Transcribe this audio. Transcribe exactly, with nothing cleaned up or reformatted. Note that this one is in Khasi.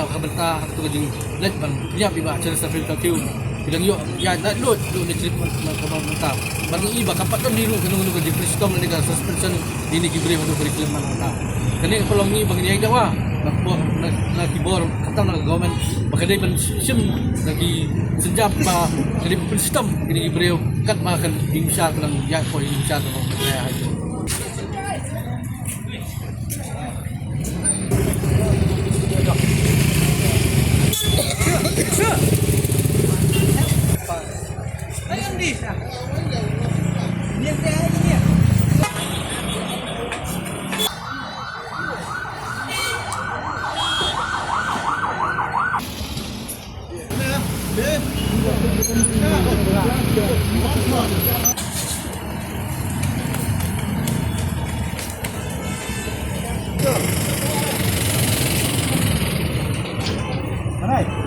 ba ka bynta ha kato ka jingleit ban ïap ïa i Bah Charles Safir Talkiew. Ki dang ïoh ïa na lut lut na trip na ka bynta. Ban i ba ka pat don ni ruh kano kano ka jingpynshitom lane ka suspension ïa kine ki briew ha kato ka curriculum man la ka. Kane ka long ni ba ngin ïa dawa na ki bor, na, na ki bor khamtam na ka government ba ka dei ban shim na ki sienjam ba ka dei ban pynshitom ïa kine ki briew katba kan ïeng bishar ka dang ïa ko ïeng bishar ka long ka ïa ha. Alright.